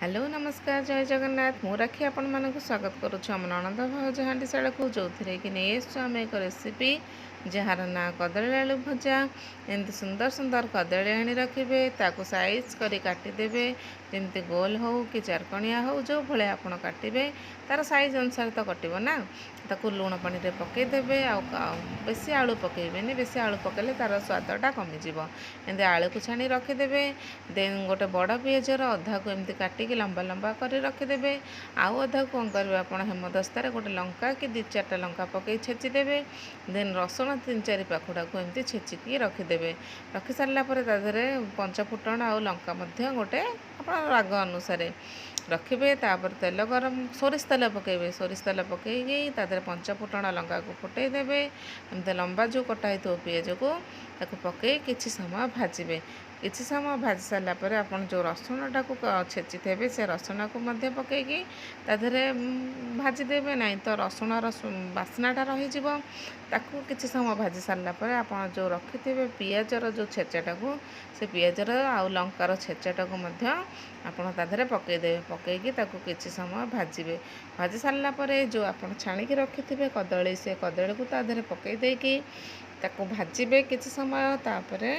Hello, ନମସ୍କାର, ଜୟ ଜଗନ୍ନାଥ। ମୁଁ ରାକ୍ଷୀ, ଆପଣମାନଙ୍କୁ ସ୍ୱାଗତ କରୁଛୁ ଆମ ନଣନ୍ଦ ଭାଉଜ ହାଣ୍ଡିଶାଳକୁ, ଯେଉଁଥିରେ କି ନେଇ ଆସିଛୁ ଆମେ ଏକ ରେସିପି ଯାହାର ନାଁ କଦଳୀ ଆଳୁ ଭଜା। ଏମିତି ସୁନ୍ଦର ସୁନ୍ଦର କଦଳୀ ଆଣି ରଖିବେ, ତାକୁ ସାଇଜ୍ କରି କାଟିଦେବେ। ଯେମିତି ଗୋଲ ହେଉ କି ଚାରକଣିଆ ହେଉ, ଯେଉଁ ଭଳିଆ ଆପଣ କାଟିବେ, ତା'ର ସାଇଜ୍ ଅନୁସାରେ ତ କଟିବ ନା। ତାକୁ ଲୁଣ ପାଣିରେ ପକାଇଦେବେ। ଆଉ ବେଶୀ ଆଳୁ ପକାଇବେନି, ବେଶୀ ଆଳୁ ପକାଇଲେ ତା'ର ସ୍ୱାଦଟା କମିଯିବ। ଏମିତି ଆଳୁକୁ ଛାଣି ରଖିଦେବେ। ଦେନ୍ ଗୋଟେ ବଡ଼ ପିଆଜର ଅଧାକୁ ଏମିତି କାଟିକି ଲମ୍ବା ଲମ୍ବା କରି ରଖିଦେବେ। ଆଉ ଅଧାକୁ କ'ଣ କରିବେ ଆପଣ, ହେମଦସ୍ତାରେ ଗୋଟେ ଲଙ୍କା କି ଦୁଇ ଚାରିଟା ଲଙ୍କା ପକାଇ ଛେଚିଦେବେ। ଦେନ୍ ରସୁଣ ତିନି ଚାରି ପାଖୁଡ଼ାକୁ ଏମିତି ଛେଚିକି ରଖିଦେବେ। ରଖି ସାରିଲା ପରେ ତା ଦେହରେ ପଞ୍ଚ ଫୁଟଣ ଆଉ ଲଙ୍କା ମଧ୍ୟ ଗୋଟେ ଆପଣ ରାଗ ଅନୁସାରେ ରଖିବେ। ତାପରେ ତେଲ ଗରମ, ସୋରିଷ ତେଲ ପକାଇବେ। ସୋରିଷ ତେଲ ପକାଇକି ତା ଦେହରେ ପଞ୍ଚ ଫୁଟଣ ଲଙ୍କାକୁ ଫୁଟେଇ ଦେବେ। ଏମିତି ଲମ୍ବା ଯେଉଁ କଟା ହେଇଥିବ ପିଆଜକୁ, ତାକୁ ପକାଇ କିଛି ସମୟ ଭାଜିବେ। କିଛି ସମୟ ଭାଜି ସାରିଲା ପରେ ଆପଣ ଯେଉଁ ରସୁଣଟାକୁ ଛେଚିଥିବେ, ସେ ରସୁଣକୁ ମଧ୍ୟ ପକାଇକି ତା ଦେହରେ ଭାଜିଦେବେ। ନାହିଁ ତ ରସୁଣର ବାସ୍ନାଟା ରହିଯିବ। ତାକୁ କିଛି ସମୟ ଭାଜି ସାରିଲା ପରେ ଆପଣ ଯେଉଁ ରଖିଥିବେ ପିଆଜର ଯେଉଁ ଛେଚାଟାକୁ, ସେ ପିଆଜର ଆଉ ଲଙ୍କାର ଛେଚାଟାକୁ ମଧ୍ୟ ଆପଣ ତା ଦେହରେ ପକାଇଦେବେ। ପକାଇକି ତାକୁ କିଛି ସମୟ ଭାଜିବେ। ଭାଜି ସାରିଲା ପରେ ଯେଉଁ ଆପଣ ଛାଣିକି ରଖିଥିବେ କଦଳୀ, ସେ କଦଳୀକୁ ତା ଦେହରେ ପକାଇ ଦେଇକି ତାକୁ ଭାଜିବେ କିଛି ସମୟ। ତାପରେ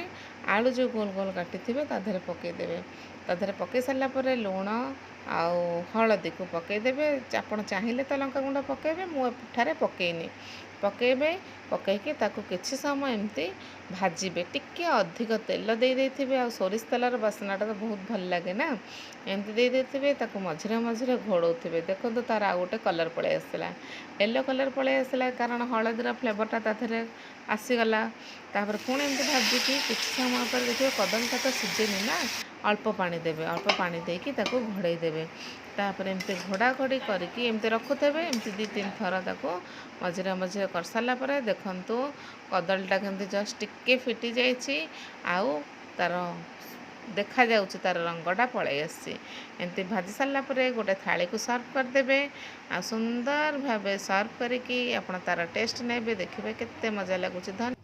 ଆଳୁ ଯେଉଁ ଗୋଲ ଗୋଲ କାଟିଥିବେ, ତା ଦେହରେ ପକାଇଦେବେ। ତା ଦେହରେ ପକାଇ ସାରିଲା ପରେ ଲୁଣ ଆଉ ହଳଦୀକୁ ପକାଇଦେବେ। ଆପଣ ଚାହିଁଲେ ତ ଲଙ୍କା ଗୁଣ୍ଡ ପକାଇବେ, ମୁଁ ଏଠାରେ ପକାଇନି। ପକାଇବେ, ପକାଇକି ତାକୁ କିଛି ସମୟ ଏମିତି ଭାଜିବେ। ଟିକେ ଅଧିକ ତେଲ ଦେଇ ଦେଇଥିବେ, ଆଉ ସୋରିଷ ତେଲର ବାସ୍ନାଟା ତ ବହୁତ ଭଲ ଲାଗେ ନା। ଏମିତି ଦେଇ ଦେଇଥିବେ, ତାକୁ ମଝିରେ ମଝିରେ ଘୋଡ଼ଉଥିବେ। ଦେଖନ୍ତୁ, ତା'ର ଆଉ ଗୋଟେ କଲର୍ ପଳେଇ ଆସିଲା, ୟେଲୋ କଲର୍ ପଳେଇ ଆସିଲା, କାରଣ ହଳଦୀର ଫ୍ଲେଭରଟା ତା ଦେହରେ ଆସିଗଲା। ତାପରେ ପୁଣି ଏମିତି ଭାଜିକି କିଛି ସମୟ ପରେ ଦେଖିବେ, କଦଳୀଟା ତ ସିଝେନି ନା, ଅଳ୍ପ ପାଣି ଦେବେ। ଅଳ୍ପ ପାଣି ଦେଇକି ତାକୁ ଘୋଡ଼େଇ ଦେବେ। ତାପରେ ଏମିତି ଘୋଡ଼ା ଘୋଡ଼ି କରିକି ଏମିତି ରଖୁଥିବେ। ଏମିତି ଦୁଇ ତିନି ଥର ତାକୁ ମଝିରେ ମଝିରେ କରିସାରିଲା ପରେ ଦେଖନ୍ତୁ, କଦଳୀଟା କେମିତି ଜଷ୍ଟ ଟିକେ ଫିଟି ଯାଇଛି ଆଉ ତା'ର ଦେଖାଯାଉଛି, ତା'ର ରଙ୍ଗଟା ପଳେଇ ଆସିଛି। ଏମିତି ଭାଜି ସାରିଲା ପରେ ଗୋଟେ ଥାଳିକୁ ସର୍ଭ କରିଦେବେ। ଆଉ ସୁନ୍ଦର ଭାବେ ସର୍ଭ କରିକି ଆପଣ ତା'ର ଟେଷ୍ଟ ନେବେ, ଦେଖିବେ କେତେ ମଜା ଲାଗୁଛି। ଧନ୍ୟ